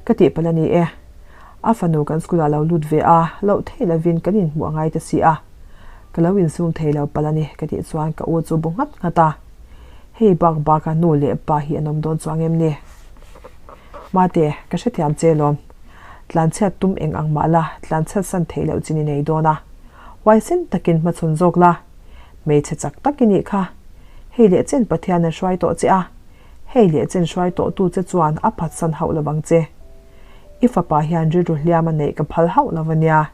Ka tihpalh a ni e. A fanu kan school ah lo lut ve a, loh theih lovin kan inhmuh a ngai ta si a. Ka lo insum thei lo palh a ni ka tih chuan ka u chu bu nghat nghat a. Hei bak bak a nu leh pa hi an awm dawn chuang em ni? Mate, ka hrethiam che lawm. Tlanchhiat tum eng ang mah la, tlanchhiat san theih loh chin i nei dawn a. Huaisen takin hmachhawn zawk la. Hmeichhe chak tak i nih kha. Hei leh chen Pathian an hruai tawh che a. Hei leh chen hruai tawh tu che chuan a phatsan hauh lo vang che. I fapa hian rilru hliam a neih ka phal hauh lo va nia.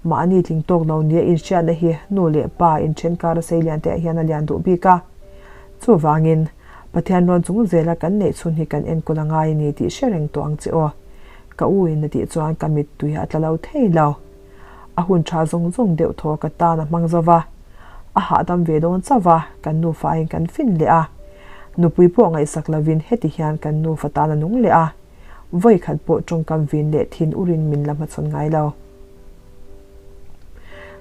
Mahni tling tawk lo nia inhriatna hi nu leh pa inthen kar a sei lian te ah hian a lian duh bik a. Chuvangin, Pathian rawn chung zela kan neih chhun hi kan enkawl a ngai a ni tih hre reng tawh ang che aw. Ka u in a tih chuan ka mittui a tla lo thei lo. A hun tha zawng zawng deuh thaw ka tan a hmang zo va. A hahdam ve dawn chauh va, kan nufa in kan fin leh a. Nupui pawh ngaihsak lovin heti hian kan nufa tan a nung leh a. Vawi khat pawh tawngkam vin leh thin urin min la hmachhawn ngai lo.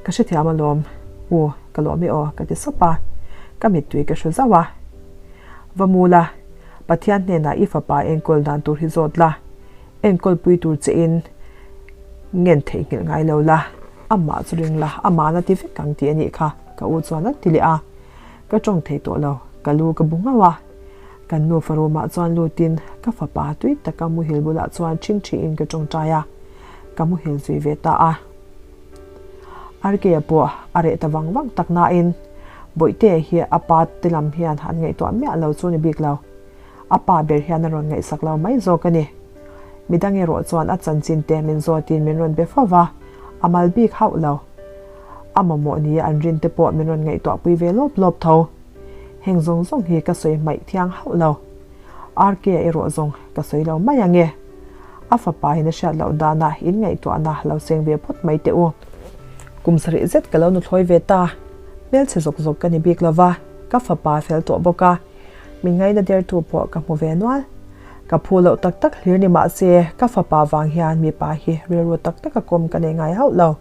Ka hrethiam alawm, u, ka lawm e aw, ka ti sap a, ka mittui ka hru zauh a. Va mu la, Pathian hnenah i fapa enkawl dan tur hi zawt la, enkawl pui tur che in ngen theihnghilh ngai lo la, amah chu ring la, amah na ti vek ang tih a nih kha, ka u chuan a ti leh a. Ka tawng thei tawh lo, ka lu ka bu nghauh a. Kan nufa room-ah chuan lutin ka fapa tui taka muhil bulah chuan ṭhingṭhiin ka ṭawngṭai a, ka muhil zui ve ta a. Arkea pawh a reh ta vang vang tak nain Bawihtea hi a pa te lam hian an ngaihtuah miah lo chu ni bik lo. A pa ber hian a rawn ngaihsak lo mai zawk a ni. Midang erawh chuan a chanchin te min zawtin min rawn be fo va, a mal bik hauh lo. A mamawh nia an rin te pawh min rawn ngaihtuahpui ve lawp lawp tho. Heng zawng zawng hi ka sawi hmaih thiang hauh lo. RK erawh zawng ka sawi lo mai ang e. A fapa in a hriat loh danah in ngaihtuahna lo seng ve phawt mai teh u. Kum sarih zet ka lo nuthlawi ve ta. Hmelchhe zawk zawk ka ni bik lo va, ka fapa fel tawh bawk a. Min ngaina dertu pawh ka hmu ve nual. Ka phu loh tak tak hlir ni mah se, ka fapa vang hian mipa hi rilru tak taka kawm ka nei ngai hauh lo.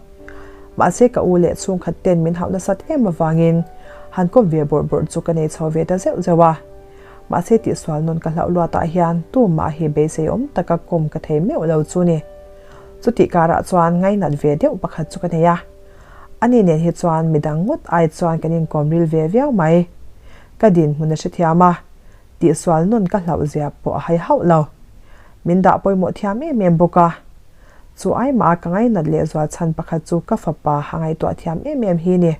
Mahse ka u leh chhungkhat ten min hauh nasat em avangin han kawp ve bawrh bawrh chu ka nei chho ve ta zeuh zeuh a. Mahse tihsual nawn ka hlauh luatah hian tumah hi beisei awm taka kawm ka thei meuh lo chu ni. Chutih karah chuan ngainat ve deuh pakhat chu ka nei a. Ani nen hi chuan midang ngawt ai chuan kan inkawm ril ve viau mai. Ka dinhmun a hrethiam a, tihsual nawn ka hlauh zia pawh a hai hauh lo. Min dah pawimawh thiam em em bawk a. Chu aimah a ka ngainat leh zual chhan pakhat chu ka fapa a ngaihtuah thiam em em hi ni.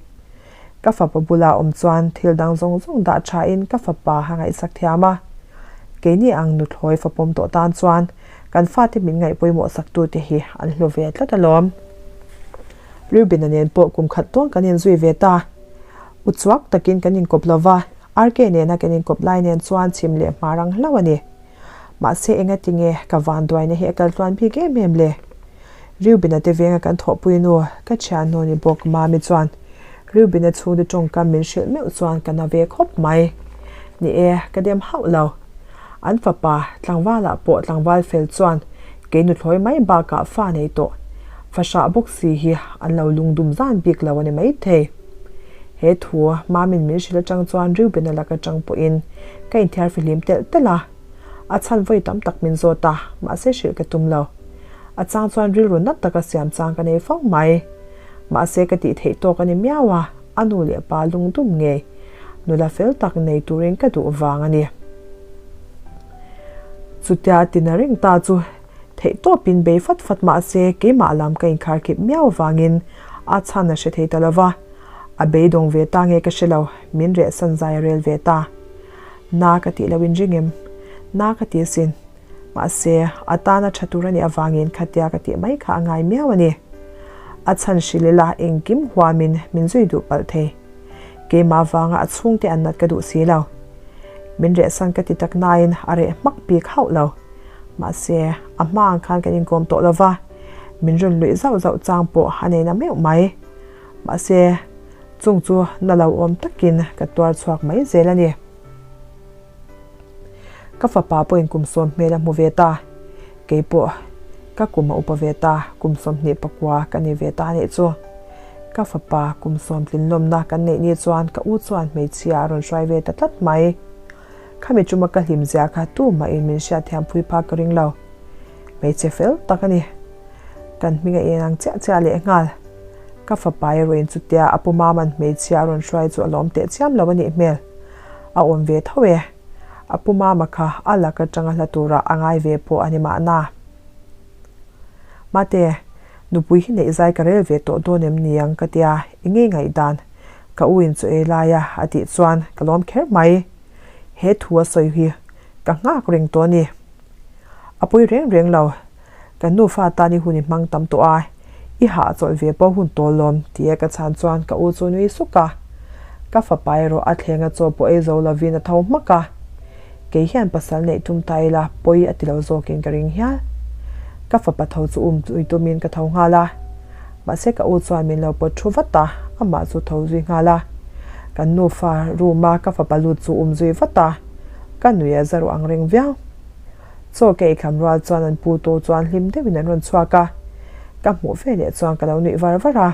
Ka fapa bula awm chuan thil dang zawng zawng dah tha in ka fapa a ngaihsak thiam a. Keini ang nuthlawi fapawm tawh tan chuan kan fate min ngaih pawimawh sak tute hi an hlu ve tlat alawm. Reuben-a nen pawh kum khat tawn kan inzui ve ta. Uchuak takin kan inkawp lova, RK nena kan inkawp lai nen chuan chhim leh hmar ang hlauh a ni. Mahse engati nge ka vanduaina hi a kal tluan bik em em le? Reuben-a te venga kan thawhpui nu, ka thiannu ni bawk Mami chuan Reuben-a chhungte tawngkam min hrilh meuh chuan ka na ve khawp mai. Ni e, ka dem hauh lo. An fapa, tlangvalah pawh tlangval fel chuan kei nuthlawi mai bakah fa nei tawh. Fahrah bawk si hi an lo lungdum zan bik lo a ni maithei. He thu Mamin min hrilh atang chuan Reuben-a lak atang pawhin ka inthiar fihlim telh telh a, a chhan vawi tam tak min zawt a, mahse hrilh ka tum lo. A chang chuan rilru nat taka siam chang ka nei fo mai. Mahse ka tih theih tawk a ni miau a, a nu leh pa lungdum ngei nula fel tak nei turin ka duh vang a ni. Chutia tina reng ta chu theih tawpin bei fat fat mahse keimah lam ka inkharkhip miau vangin a chhan a hre thei ta lo va. A beidawng ve ta nge ka hre lo, min rehsan zai a rel ve ta. Na ka tih loh in ring em? Na ka ti asin. Mahse, a tana tha tur a nih avangin khatia ka tih mai kha a ngai miau a ni. A chhan hrilh ila engkim huamin min zui duh palh thei. Keimah vanga a chhungte an nat ka duh si lo. Min rehsan ka ti tak nain a reh hmak bik hauh lo. Mahse, a hma ang khan kan inkawm tawh lo va, min rawn luih zauh zauh chang pawh a nei na meuh mai. Mahse, chung chu na lo awm takin ka tuar chhuak mai zel a ni. Ka fapa pawhin kum sawm hmel a hmu ve ta. Kei pawh ka kum a upa ve ta, kum 24 ka ni ve ta anih chu. Ka fapa kum sawm tlinlawmna kan neih ni chuan ka u chuan hmeichhia a rawn hruai ve ta tlat mai. Khami chuma ka hlim zia kha tumahin min hriatthiam phui phak ka ring lo. Hmeichhe fel tak a ni. Kan hming a inang chiah chiah lehnghal. Ka fapa erawhin chutia a pu Maman hmeichhia a rawn hruai chu a lawm teh chiam lo a nih hmel. A awm ve tho e. A pu Mama kha a lak atanga hla tura a ngai ve pawh a ni mahna. Mate, nupui hi neih zai ka rel ve tawh dawn em ni ang ka tia, i ngei ngaihdan ka u in chaw ei laia a tih chuan ka lawm kher mai. He thu a sawi hi ka nghak reng tawh a ni. A pawi reng reng lo, kan nufa tan i hun i hmang tam tawh a, i hahchawlh ve pawh hun tawl lawm tia ka chhan chuan ka u chu nui suk a. Ka fapa erawh a thleng a chaw pawh ei zo lovin a tho hmak a. Kei hian pasal neih tum ta ila pawi a ti lo zawkin ka ring hial. Ka fapa tho chu um ui tumin ka tho nghal a. Mahse ka u chuan min lo pawt thu vat a, amah chu tho zui nghal a. Kan nufa room a ka fapa lut chu um zui vat a, ka nui a za ruh ang reng viau. Chaw ka eikham rual chuan an pu to chuan hlim deuhin an rawn chhuak a, ka hmuh ve leh chuan ka lo nuih var var a.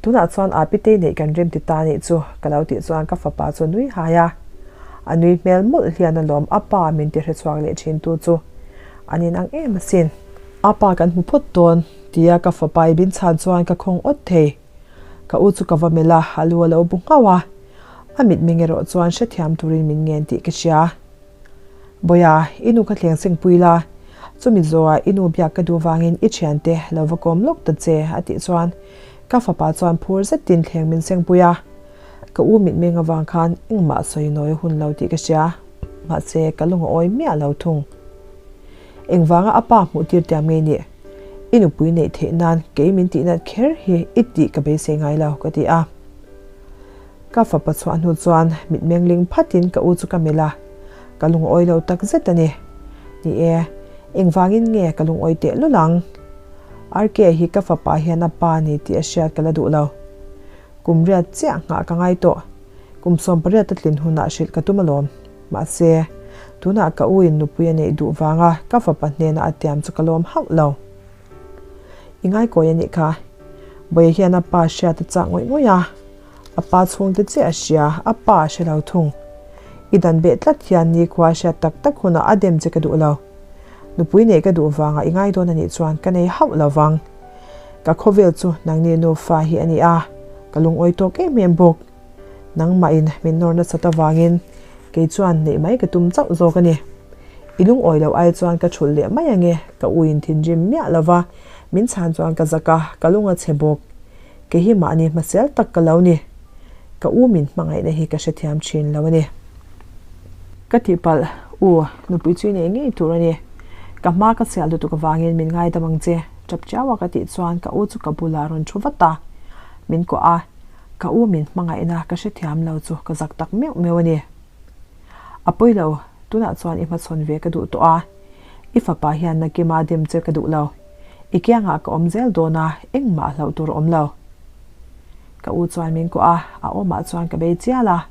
Tunah chuan a pitei neih kan rem ti ta nih chu ka lo tih chuan ka fapa chu nui hai a. A nui hmel mawlh hian alawm a pa min ti hrechhuak leh thin tu chu an inang em asin. A pa kan hmu phawt dawn tia ka fapa i bin chhan chuan ka khawng awt thei. Ka u chu ka va melh a, a lu a lo bu nghauh a. A mitmeng erawh chuan hrethiam turin min ngen tih ka hria. Bawiha, i nu kha thleng seng pui la, chumi zawhah i nu biak ka duh vangin i thiante lo va kawm lawk ta che, a tih chuan ka fapa chuan phur zetin thleng min seng pui a. Ka u mitmeng avang khan engmah sawi nawi a hun lo tih ka hria, mahse ka lung a awi miah lo thung. Engvanga a pa hmuh tir tiam ngei nih? I nupui neih theih nan kei min tih nat kher hi i tih ka beisei ngai lo, ka ti a. Ka fapa chhuah hnu chuan mitmeng ling phatin ka u chu ka melh a, ka lungawi lo tak zet a ni. Ni e, engvangin nge ka lungawi teh lul ang? RK hi ka fapa hian a pa a ni tih a hriat ka la duh lo. Kum riat chiah nghah ka ngai tawh. Kum 18 a tlin hunah hrilh ka tum alawm. Mahse, tunah ka u in nupui a neih duh vanga ka fapa hnena a tiam chu ka lawm hauh lo. I ngaikawi a nih kha. Bawiha hian a pa hriat a chak ngawih ngawih a, a pa chhungte chiah a hria, a pa a hre lo thung. I dan beh tlat hian nikhua a hriat tak tak hunah a dem che ka duh lo. Nupui neih ka duh vanga i ngai dawn a nih chuan ka nei hauh lo vang. Ka khawvel chu nangni nufa hi a ni a, ka lungawi tawk em em bawk. Nangmahin min nawr nasat avangin kei chuan neih mai ka tum chauh zawk a ni. I lungawi loh ai chuan ka thulh leh mai ange, ka uin thinrim miah lova min chhan chuan ka zak a, ka lung a chhe bawk. Kei hi mahni hmasel tak ka lo ni. Ka u min hmangaihna hi ka hrethiam thin lo a ni. Ka tihpalh, u, nupui chu i nei ngei tur a ni. Ka hma ka chhiah lutuk avangin min ngaidam ang che, tap chiau a ka tih chuan ka u chu ka bulah a rawn thu vat a, min kuah a. Ka u min hmangaihna ka hrethiam lo chu ka zak tak meuh meuh a ni. A pawi lo, tunah chuan i hmachhawn ve ka duh tawh a, i fapa hian nakima dem che ka duh lo. I kiangah ka awm zel dawn a, engmah hlauh tur a awm lo. Ka u chuan min kuah a, a awmah chuan ka bei chial a.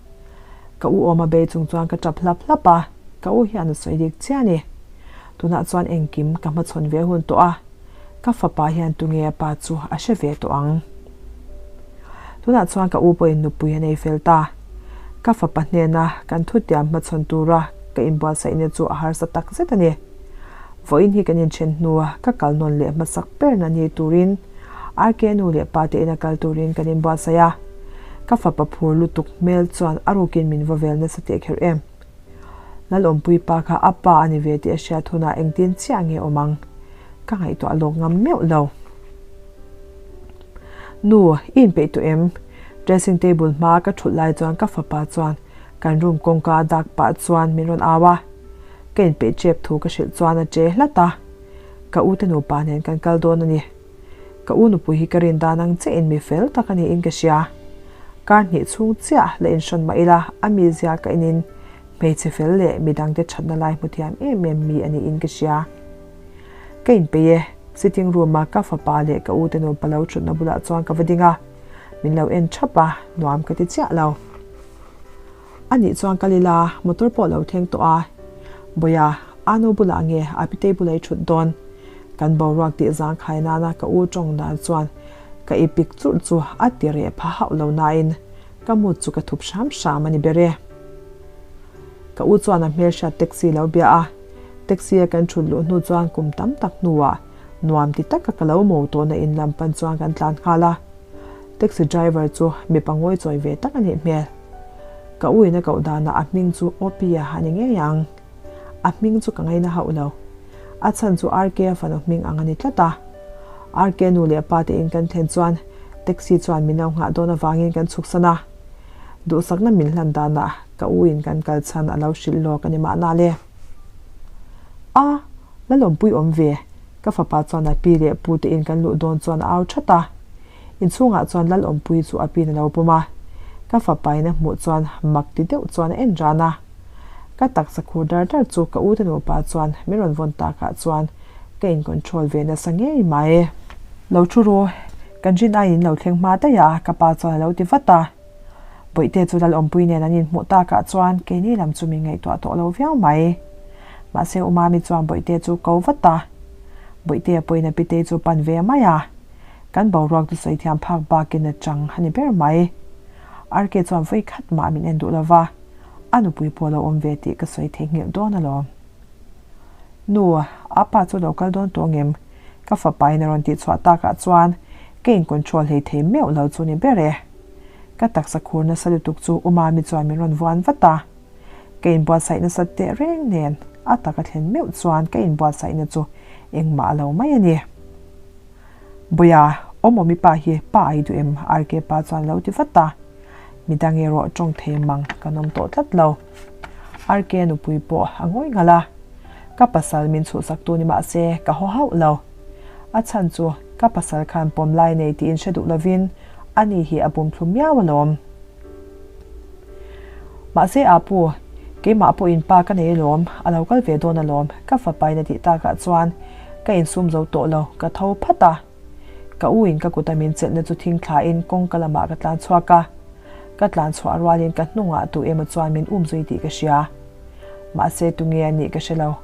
Ka u awma bei chung chuan ka tap hlap hlap a, ka u hian a sawi dik chiah a ni. Tunah chuan engkim ka hmachhawn ve hun tawh a. Ka fapa hian tunge a pa chu a hre ve tawh ang. Tunah chuan ka u pawhin nupui a nei fel ta. Ka fapa hnena kan thutiam hmachhawn tura ka inbuatsaihna chu a harsa tak zet a ni. Vawiin hi kan inthen hnua ka kal nawn leh hmasak berna ni turin RK nu leh pa te ina kal turin kan inbuatsaih a. Ka fapa phur lutuk hmel chuan a rukin min va vel nasa teh kher em. Lalawmpui pa kha a pa a ni ve tih a hriat hunah engtin chiah nge awm ang? Ka ngaihtuah lawk ngam meuh lo. Nu, i inpeih tawh em? Dressing table hmaa ka thut lai chuan ka fapa chuan kan room kawngka dak pah chuan min rawn au a. Ka inpeih ṭep thu ka hrilh chuan a ṭe hlat a, ka u te nupa nen kan kal dawn a ni. Ka u nupui hi ka rin dan ang chiahin mi fel tak a niin ka hria. Kar hnih chhung chiah la inhrawn mah ila a mizia ka inin hmeichhe fel leh midangte ṭhatna lai hmu thiam em em mi a niin ka hria. Ka inpeih e, sitting room a ka fapa leh ka u te nupa lo ṭhutna bulah chuan ka va ding a, min lo en ṭhap a, nuam ka ti chiah lo. A nih chuan kal ila, motor pawh lo thleng tawh a. Bawiha, Anu bulah nge a pitei bula i thut dawn? Kan boruak tih zangkhai nana ka u tawng dan chuan ka i pik churh chu a ti reh pha hauh lo nain ka mood chu ka thup hram hram a ni ber e. Ka u chuan a hmelhriat taxi lo bia a, taxi a kan thut luh hnu chuan kum tam tak hnuah nuam ti taka ka lo mo tawhna in lam pan chuan kan tlan nghal a. Taxi driver chu mipa ngawi chawi ve tak a nih hmel. Ka u in a koh danah a hming chu Opia a ni ngei ang. A hming chu ka ngaina hauh lo. A chhan chu RK a fanu hming ang a ni tlat a. RK nu leh pa te in kan thlen chuan taxi chuan min lo nghah dawn avangin kan chhuk san a. Duhsakna min hlan danah ka u in kan kal chhan a lo hrilh lawk a ni mahna le. A, la lawmpui awm ve. Ka fapa chuan a pi leh pu te in kan luh dawn chuan a au that a. Inchhungah chuan Lalawmpuii chu a pin a lo pawm a. Ka fapa in a hmuh chuan mak ti deuh chuan a en ran a. Ka taksa khur dar dar chu ka u te nupa chuan min rawn vawn takah chuan ka in control ve nasa ngei mai. Lo thu ru, kan rin aiin lo thleng hma daih a ka pa chuan a lo ti vat a. Bawihte chu Lalawmpuii nen an inhmuh takah chuan keini lam chu min ngaihtuah tawh lo viau mai. Mahse U Mami chuan Bawihte chu ko vat a. Bawihte pawhin a pitei chu pan ve mai a. Kan boruak chu sawi thiam phak bakin a chang a ni ber mai. RK chuan vawi khat mah min en duh lo va, a nupui pawh lo awm ve tih ka sawi theihnghilh dawn alawm. Nu, apa chu lo kal dawn tawh ngem? Ka fapain a rawn tih chhuah takah chuan ka in control hlei thei meuh lo chu ni ber e. Ka taksa khur nasa lutuk chu U Mami chuan min rawn vuan vat a. Ka inbuatsaih nasat teh reng nen a taka thlen meuh chuan ka inbuatsaihna chu engmah a lo mai a ni. Bawiha, Awmawmi pa hi pa ai duh em? RK pa chuan lo ti vat a. Midang erawh tawng thei mang kan awm tawh tlat lo. RK nupui pawh a ngawi nghal a. Ka pasal min chhuhsak tu ni mah se ka haw hauh lo. A chhan chu ka pasal khan pawm lai nei tiin hre duh lovin ani hi a bum thlu miau alawm. Mahse Apu, keimah pawhin pa ka nei alawm, a lo kal ve dawn alawm, ka fapain a tih takah chuan ka insum zo tawh lo, ka tho phat a. Ka u in ka kuta min chelhna chu thing thlain kawngka lamah ka tlan chhuak a. Ka tlan chhuah rualin ka hnungah tu emaw chuan min um zui tih ka hria. Mahse tunge a nih ka hre lo.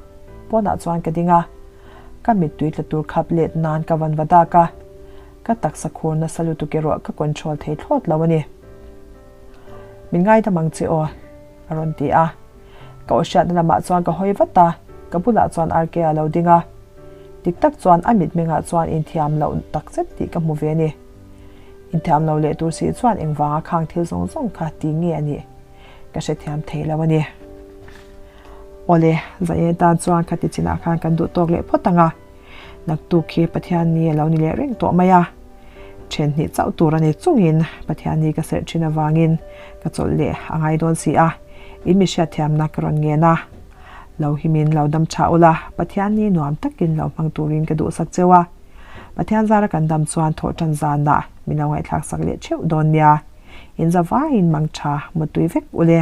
Pawnah chuan ka ding a. Ka mittui tla tur khap let nan ka van va dak a. Ka taksa khur nasa lutuk erawh ka control thei thlawt lo a ni. Min ngaidam ang che aw, a rawn ti a. Ka aw hriatna lamah chuan ka hawi vat a, ka bulah chuan RK a lo ding a. Dik tak chuan a mitmengah chuan inthiam loh takzet tih ka hmu ve a ni. Inthiam lo leh tur si chuan engvanga khang thil zawng zawng kha ti nge a nih ka hrethiam thei lo a ni. Awle, Zaia tan chuan khati chinah khan kan duh tawk leh phawt ang a. Naktuk khi Pathianni a lo ni leh reng tawh mai a, then hnih chauh tur a ni chungin Pathianni ka serh thin avangin ka chawlh leh a ngai dawn si a, in mi hriatthiamna ka rawn ngen a. Lo himin lo dam tha ula, Pathianni nuam takin lo hmang turin ka duhsak cheu a. Pathian zara kan dam chuan thawh tan zanah min lo ngaihthlak sak leh theuh dawn nia. In zavaiin mang tha mutui vek ule.